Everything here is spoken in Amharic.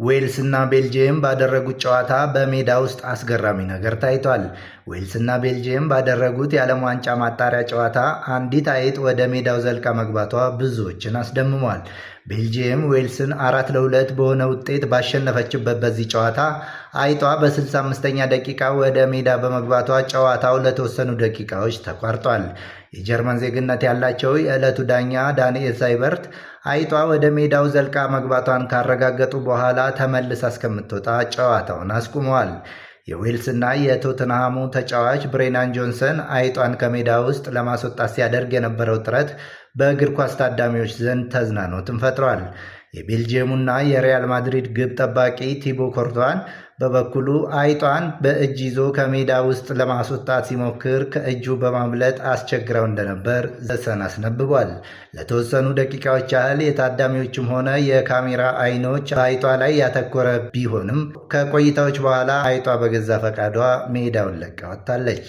ዌልስና ቤልጅየም ባደረጉት ጨዋታ በሜዳ ውስጥ አስገራሚ ነገር ታይቷል። ዌልስና ቤልጅየም ባደረጉት የዓለም ዋንጫ ማጣሪያ ጨዋታ አንዲት አይጥ ወደ ሜዳው ዘልቃ መግባቷ ብዙዎችን አስደምሟል። ቤልጅየም ዌልስን 4-2 በሆነ ውጤት ባሸነፈችበት በዚህ ጨዋታ አይጧ በ65ኛ ደቂቃ ወደ ሜዳ በመግባቷ ጨዋታው ለተወሰኑ ደቂቃዎች ተቋርጧል። የጀርመን ዜግነት ያላቸው የዕለቱ ዳኛ ዳንኤል ሳይበርት አይጧ ወደ ሜዳው ዘልቃ መግባቷን ካረጋገጡ በኋላ ተመልሳ እስከምትወጣ ጨዋታውን አስቁመዋል። የዌልስና የቶትንሃሙ ተጫዋች ብሬናን ጆንሰን አይጧን ከሜዳ ውስጥ ለማስወጣት ሲያደርግ የነበረው ጥረት በእግር ኳስ ታዳሚዎች ዘንድ ተዝናኖትን ፈጥሯል። የቤልጅየሙና የሪያል ማድሪድ ግብ ጠባቂ ቲቦ ኮርቷን በበኩሉ አይጧን በእጅ ይዞ ከሜዳ ውስጥ ለማስወጣት ሲሞክር ከእጁ በማምለጥ አስቸግረው እንደነበር ዘ ሰን አስነብቧል። ለተወሰኑ ደቂቃዎች ያህል የታዳሚዎችም ሆነ የካሜራ አይኖች በአይጧ ላይ ያተኮረ ቢሆንም ከቆይታዎች በኋላ አይጧ በገዛ ፈቃዷ ሜዳውን ለቃ ወጥታለች።